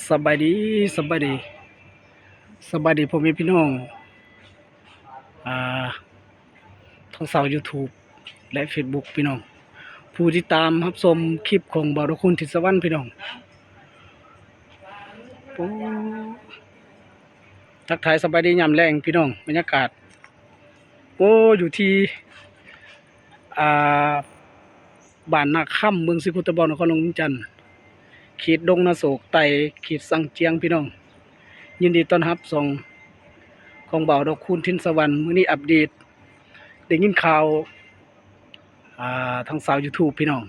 ສະບາຍດີ ສະບາຍດີ ສະບາຍດີພໍ່ແມ່ພີ່ນ້ອງ ອ່າ ທັງຊາວຢູທູບ ແລະ ເຟສບຸກ ພີ່ນ້ອງ ຜູ້ຕິດຕາມຮັບຊົມຄລິບຂອງບ່າວດອກຄູນ ທິດສະຫວັນ ພີ່ນ້ອງ. ໂອ້ ທັກທາຍສະບາຍດີຍາມແລງພີ່ນ້ອງ. ບັນຍາກາດ ໂອ້ ຢູ່ທີ່ ອ່າ ບ້ານນາຄຳ ເມືອງສີໂຄດຕະບອງ ນະຄອນຫຼວງວຽງຈັນ ເຂດດົງນາໂສກໃຕ້ ເຂດຊາງຈຽງ ພີ່ນ້ອງ. ຍິນດີຕ້ອນຮັບຊ່ອງຂອງບ່າວດອກຄູນ ທິດສະຫວັນ. ມື້ນີ້ອັບເດດ ໄດ້ຍິນຂ່າວ ອ່າ ທາງຊາວຢູທູບ ພີ່ນ້ອງ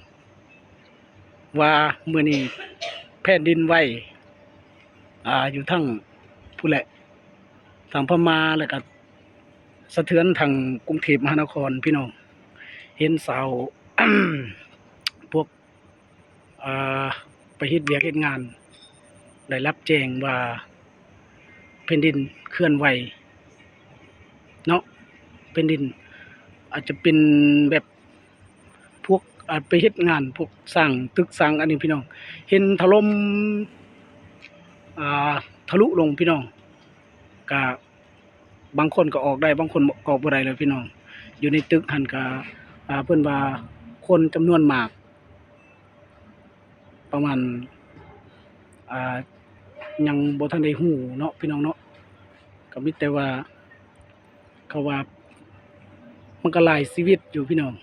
ວ່າມື້ນີ້ແຜ່ນດິນໄຫວ ອ່າ ຢູ່ທາງພຸ້ນແຫຼະ ທາງພະມ້າ ແລ້ວກະສະເທືອນທາງກຸງເທບມະຫານະຄອນ ພີ່ນ້ອງ. ເຫັນຊາວ ພວກ ອ່າ ໄປເຮັດວຽກເຮັດງານ ໄດ້ຮັບແຈ້ງວ່າແຜ່ນດິນເຄື່ອນໄຫວເນາະ. ແຜ່ນດິນອາດຈະເປັນແບບ ພວກ ອ່າ ໄປເຮັດງານ ພວກສ້າງຕຶກສ້າງອັນນີ້ ພີ່ນ້ອງ ເຫັນຖະຫຼົ່ມ ອ່າ ທະລຸລົງ ພີ່ນ້ອງ. ກະບາງຄົນກໍອອກໄດ້ ບາງຄົນກໍອອກບໍ່ໄດ້ແລ້ວ ພີ່ນ້ອງ. ຢູ່ໃນຕຶກຫັ້ນກະ ອ່າ ເພິ່ນວ່າຄົນຈຳນວນມາກ ປະມານ ອ່າ ຍັງບໍ່ທັນໄດ້ຮູ້ເນາະ ພີ່ນ້ອງເນາະ. ກໍມີແຕ່ວ່າ ເຂົາວ່າມັນກໍຫຼາຍຊີວິດຢູ່ ພີ່ນ້ອງ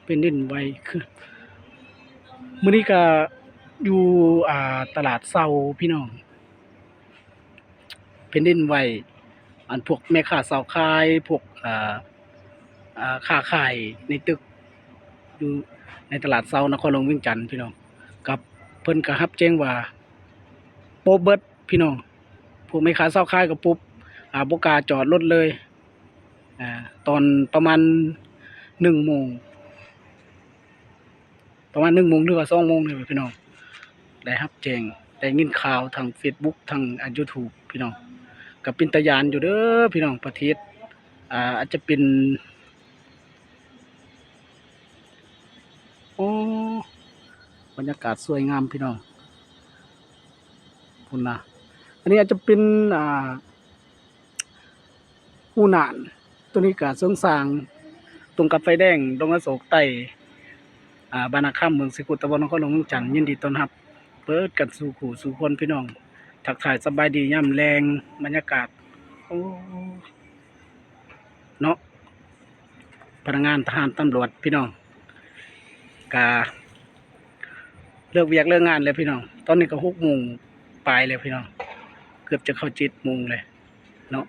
ແຜ່ນດິນໄຫວ. ຄືມື້ນີ້ກໍຢູ່ ອ່າ ຕະຫຼາດເຊົ້າ ພີ່ນ້ອງ ແຜ່ນດິນໄຫວ ອັນພວກແມ່ຄ້າຊາວຂາຍ ພວກ ອ່າ ອ່າ ຄ້າຂາຍໃນຕຶກ ຢູ່ໃນຕະຫຼາດເຊົ້ານະຄອນຫຼວງວຽງຈັນ ພີ່ນ້ອງ ກັບເພິ່ນກໍຮັບແຈ້ງວ່າປົບເບິດ ພີ່ນ້ອງ. ພວກແມ່ຄ້າຊາວຂາຍກໍປຸບ ອ່າ ບໍ່ກ້າຈອດລົດເລີຍ ອ່າ ຕອນປະມານໜຶ່ງໂມງ ປະມານໜຶ່ງໂມງ ຫຼືວ່າສອງໂມງນີ້ແຫຼະ ພີ່ນ້ອງ ໄດ້ຮັບແຈ້ງ ໄດ້ຍິນຂ່າວທາງເຟສບຸກ ທາງ ອ່າ ຢູທູບ ພີ່ນ້ອງ. ກໍເປັນຕາຢ້ານຢູ່ເດີ ພີ່ນ້ອງ ປະເທດ ອ່າ ອາດຈະເປັນ ໂອ້ ບັນຍາກາດສວຍງາມ ພີ່ນ້ອງ ພຸ້ນນະ. ອັນນີ້ອາດຈະເປັນ ອ່າ ອູນານ ໂຕນີ້ກະເຊິ່ງສ້າງ ຕົງກັບໄຟແດງ ດົງນາໂສກໃຕ້ ອ່າ ບ້ານນາຄຳ ເມືອງສີໂຄດຕະບອງ ນະຄອນຫຼວງວຽງຈັນ. ຍິນດີຕ້ອນຮັບເປີດກັນສູ່ຄູ່ສູ່ຄົນ ພີ່ນ້ອງ. ທັກທາຍສະບາຍດີຍາມແລງ ບັນຍາກາດ ໂອ້ ເນາະ ພະນັກງານທະຫານຕຳຫຼວດ ພີ່ນ້ອງ ກະເລີກວຽກເລີກງານແລ້ວ ພີ່ນ້ອງ. ຕອນນີ້ກໍຫົກໂມງປາຍແລ້ວ ພີ່ນ້ອງ ເກືອບຈະເຂົ້າເຈັດໂມງແລ້ວເນາະ.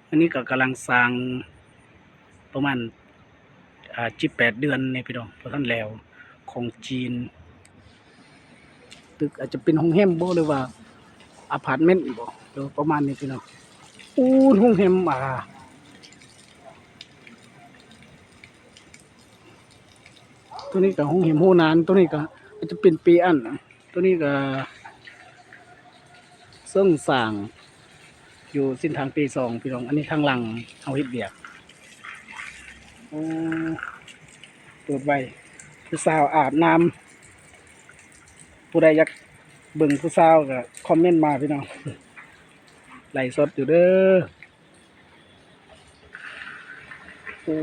ອັນນີ້ກໍກຳລັງສ້າງປະມານ ອ່າ ເຈັດແປດເດືອນນີ້ ພີ່ນ້ອງ ບໍ່ທັນແລ້ວ ຂອງຈີນ. ຕຶກອາດຈະເປັນໂຮງແຮມບໍ ຫຼືວ່າອາພາດເມັນບໍ ຫຼືປະມານນີ້ ພີ່ນ້ອງ. ໂອ້ ໂຮງແຮມ ອ່າ ໂຕນີ້ກໍໂຮງແຮມໂຮນານ ໂຕນີ້ກໍອາດຈະເປັນເປອັນ ໂຕນີ້ກໍເຊິ່ງສ້າງຢູ່ເສັ້ນທາງເປສອງ ພີ່ນ້ອງ. ອັນນີ້ທາງຫຼັງເຮົາເຮັດວຽກ ໂອ້ ເປີດໄວ້ ຜູ້ສາວອາບນ້ຳ. ຜູ້ໃດຢາກເບິ່ງຜູ້ສາວກໍຄອມເມັນມາ ພີ່ນ້ອງ ໄລຟ໌ສົດຢູ່ເດີ. ໂອ້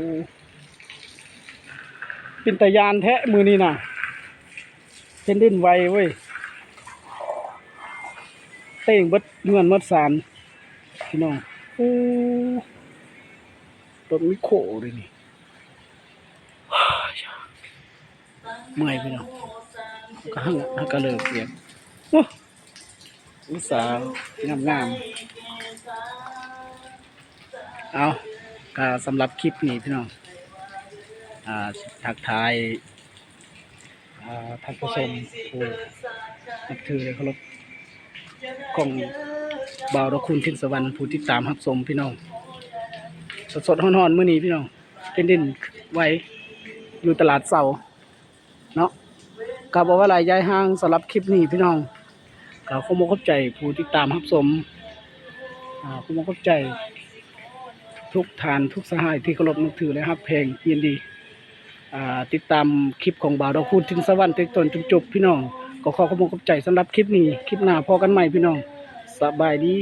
ເປັນຕາຢ້ານແທ້ມື້ນີ້ນະ ແຜ່ນດິນໄຫວເວີ້ຍ ເຕັ້ງເບິດເຮືອນເບິດຊານ ພີ່ນ້ອງ. ໂອ້ ລົດແມັກໂຄເດ້ນີ້. ເມື່ອຍ ພີ່ນ້ອງ ເຮົາກໍເລີກວຽກ. ໂອ້ ຜູ້ສາວງາມໆ. ເອົາ ກໍສຳລັບຄລິບນີ້ ພີ່ນ້ອງ ອ່າ ທັກທາຍ ອ່າ ທ່ານຜູ້ຊົມຜູ້ນັບຖື ແລະ ເຄົາລົບ ຂອງບ່າວດອກຄູນ ທິນສະຫວັນ ຜູ້ຕິດຕາມຮັບຊົມ ພີ່ນ້ອງ. ສົດໆຮ້ອນໆມື້ນີ້ ພີ່ນ້ອງ ແຜ່ນດິນໄຫວຢູ່ຕະຫຼາດເຊົ້າເນາະ. ກໍບໍ່ວ່າຫຼາຍຢາຍຫ່າງ ສຳລັບຄລິບນີ້ ພີ່ນ້ອງ ກໍຂໍຂອບໃຈຜູ້ຕິດຕາມຮັບຊົມ ອ່າ ຂໍຂອບໃຈທຸກທ່ານ ທຸກສະຫາຍທີ່ເຄົາລົບນັບຖື ແລະ ຮັກແພງ ຍິນດີ ອ່າ ຕິດຕາມຄລິບຂອງບ່າວດອກຄູນ ຖິ່ນສະຫວັນ ແຕ່ຕົ້ນຈົນຈົບ ພີ່ນ້ອງ. ກໍຂໍຂອບອົກຂອບໃຈສຳລັບຄລິບນີ້. ຄລິບໜ້າພໍ້ກັນໃໝ່ ພີ່ນ້ອງ. ສະບາຍດີ.